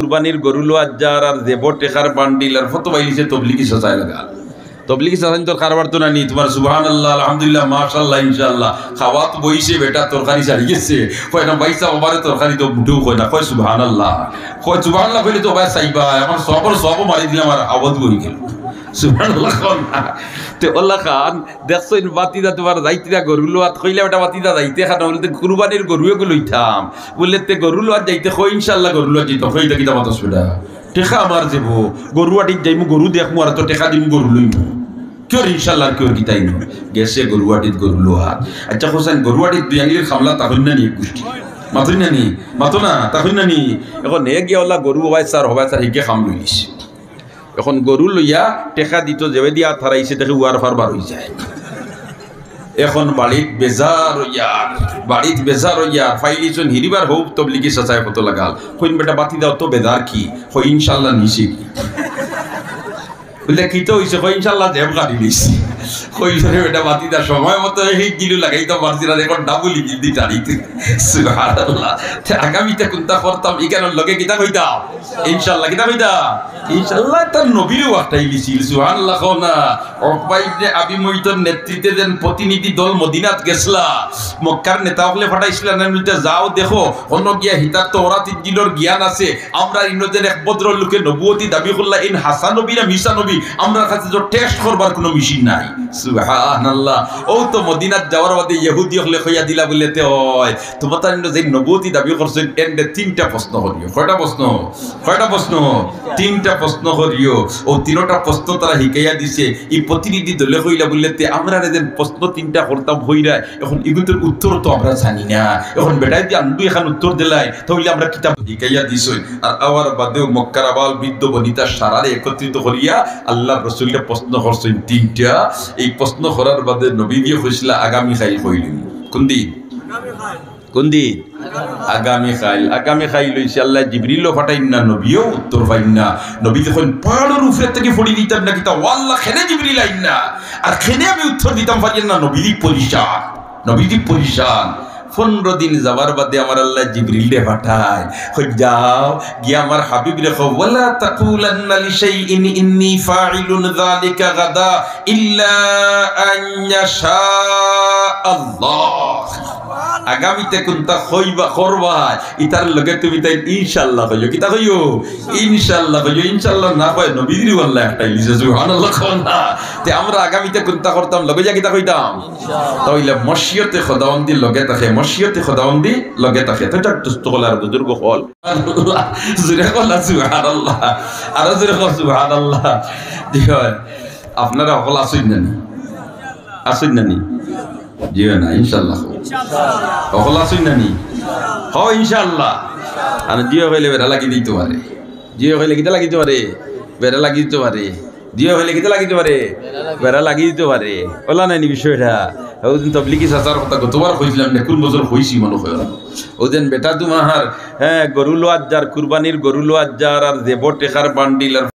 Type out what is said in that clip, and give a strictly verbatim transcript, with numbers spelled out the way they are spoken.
কুরবানির গরু লওয়াত যার আর জেবো টেকার বান্ডিল আর ফটো বাইলিছে তবলিগি চাচায় লাগাল। তবলিগি চাচাইন্তর কারবার তো নানি, তুমার সুবহানাল্লাহ, আলহামদুলিল্লাহ, মাশাআল্লাহ, ইনশাআল্লাহ। খাওয়াত বইছে বেটা, তরকারি ছাড়ি গেছে। কয় না, "ভাইসাব, আমারে তরকারি দেও", মুটেও কয় না, কয়, "সুবহানাল্লাহ।" কয়, "সুবহানাল্লাহ" কইলে তো ভাই চাইবা, এখন সবর সবও মারি দিলাম আর আওয়াজ বই গেল। সুবহানাল্লাহ কও না। তে অলা খান, দেখছইন ভাতিজা তুমার যাইতরা গরু লওয়াত, কইলা, "বেটা ভাতিজা যাইতে খান?" বলে, "তে কুরবানির গরু এগু লইতাম।" বলে, "তে গরু লওয়াত যাইতে?" কয়, "ইনশাআল্লাহ গরু লওয়াত যাইতাম।" কই, "ইতা কিতা মাতস বেটা? টেকা আমার জেবো, গরু আটিত যাইমু, গরু দেখমু, আর তো টেকা দিমু, গরু লইমু। কিওর ইনশাআল্লাহ, আর কিওর কিতা ইনো?" গেছে গরু আটিত গরু লওয়াত। আচ্ছা, হোসেন, গরু আটিত দুই আঙ্গুলের খামলা তা হইন না নি এক গুষ্টি? মাতইন না নি? মাতো না, তা হইন না নি? এখন হে গিয়া অলা গরু হবায় স্যার, হবায় স্যার, হিগে খাম লইলিছে। এখন গরু লইয়া টেকা দিত, যেবে দিয়া আত হারাইছে, দেখে উয়ার ফার বার হই যায়। এখন বাড়িত বেজার হইয়ার, বাড়িত বেজার হইয়ার, ফাইলিছইন হিরিবার হউক তবলিগি চাচায় ফটো লাগাল। কইন, "বেটা ভাতিজা, অত বেজার কি?" কই, "ইনশাআল্লাহ নিছে কি?" বলে, "কিতা হইছে?" কই, "ইনশাআল্লাহ জেব কাটি নিছে।" কইল, "রে বেটা ভাতিজা, সময় মতো এই গিলু লাগাইতাম পারছি না, এখন ডাবল ইঞ্জিন দি টানিতে।" সুবহানাল্লাহ। তে আগামীতে কুনতা করতাম, ইখানর লগে কিতা কইতাম? ইনশাআল্লাহ, কিতা কইতা? ইনশাআল্লাহ, তার নবীরেও আটাই দিছিল। সুবহানাল্লাহ কও না। উকবা ইবনে আবি মুইতর নেতৃত্বে যেন প্রতিনিধি দল মদিনাত গেছলা, মক্কার নেতা অকলে পাঠাইছিলা না, বলতে, "যাও দেখো, অনো গিয়া হিতার তওরাত ইনজিলর জ্ঞান আছে, আমরার ইনো যেন এক ভদ্রলোকে নবুয়তি দাবি করলা, ইন হাছা নবী না মিছা নবী, আমরার কাছে তো টেস্ট করবার কুনু মেশিন নাই।" সুবহানাল্লাহ। অউ তো মদিনাত যাওয়ার বাদে ইহুদি অকলে কইয়া দিলা বলে, "তে অয়, তুমরার ইনো যে নবুয়তি দাবি করছইন, এনরে তিনটা প্রশ্ন করিও।" কয়টা প্রশ্ন? কয়টা প্রশ্ন? তিনটা প্রশ্ন করিও। অউ তিনটা প্রশ্ন তারা হিকাইয়া দিছে। ই প্রতিনিধি দলে কইলা বলে, "তে আমরারে যেন প্রশ্ন তিনটা করতাম কইরা, এখন ইগুতর উত্তর তো আমরা জানি না। এখন বেটায় দি আন্দু এখান উত্তর দিলায়, তাইলে আমরা কিতা?" হিকাইয়া দিছইন। আর আওয়ার বাদেও মক্কার আবাল বৃদ্ধ বনিতা সারারে একত্রিত করিয়া আল্লাহর রসুলরে প্রশ্ন করছইন তিনটা। এই প্রশ্ন করার বাদে নবীজিয়ে কইছলা, "আগামী কাইল কইলিমু।" কোন দিন? কোন দিন? আগামী কাইল। আগামী কাইল অইছে, আল্লায় জিবরিলও পাঠাইন না, নবীও উত্তর পাইন না। নবীজিয়ে কইন, "পাহাড়র উপরে থাকি পড়ি দিতাম না কিতা, ও আল্লাহ, কেনে জিবরিল আইন না? আর কেনে আমি উত্তর দিতাম পারি না?" নবীজি পরেশান, নবীজি পরেশান। পনরো দিন যাওয়ার বাদে আমার আল্লায় জিবরিলরে পাঠাইন, কইন, "যাও, গিয়া আমার হাবিবরে কও, ওয়ালা তাকুলান্না লিশাইইন ইন্নী ফাইলুন যালিকা গাদা ইল্লা আন ইয়াশা আল্লাহ।" আগামীতে কুনতা কইবা, করবা, ইতার লগে তুমি তাইন ইনশাআল্লাহ কইও। কিতা কইও? ইনশাআল্লাহ কইও। ইনশাআল্লাহ না কয়, নবীজিরে আল্লায় আটাই দিছে। সুবহানাল্লাহ কও না। তে আমরা আগামীতে কুনতা করতাম, লগে যা কিতা কইতাম? তাইলে মশিয়তে খোদাবন্দি লগে থাকে, মশিয়তে খোদাবন্দি লগে থাকে। তো যাক, দোস্ত অকল আর বুজুর্গ অকল। আল্লাহ, জোরে কও না, সুবহানাল্লাহ। আরো জোরে কও, সুবহানাল্লাহ। জি অয়। আপনারা অকল আছইন না নি? আছইন না নি? জি অয় না, ইনশাআল্লাহ। অকল আছইন না নি? কও ইনশাআল্লাহ। আর জি অয় কইলে বেড়া লাগি দিতো পারে। জি অয় কইলে কিতা লাগিতো পারে? বেড়া লাগিতো পারে। জি অয় কইলে কিতা লাগিতো পারে? বেড়া লাগিতো পারে। অলা নায় নি বিষয়টা? অউ দিন তবলিগি চাচার কথা গতবার কইছিলাম নে, কুন বছর কইছি মনো অয় না। অউ দিন বেটা তুমার, হে, গরু লওয়াত যার, কুরবানির গরু লওয়াত যার, আর জেবো টেকার বান্ডিল আর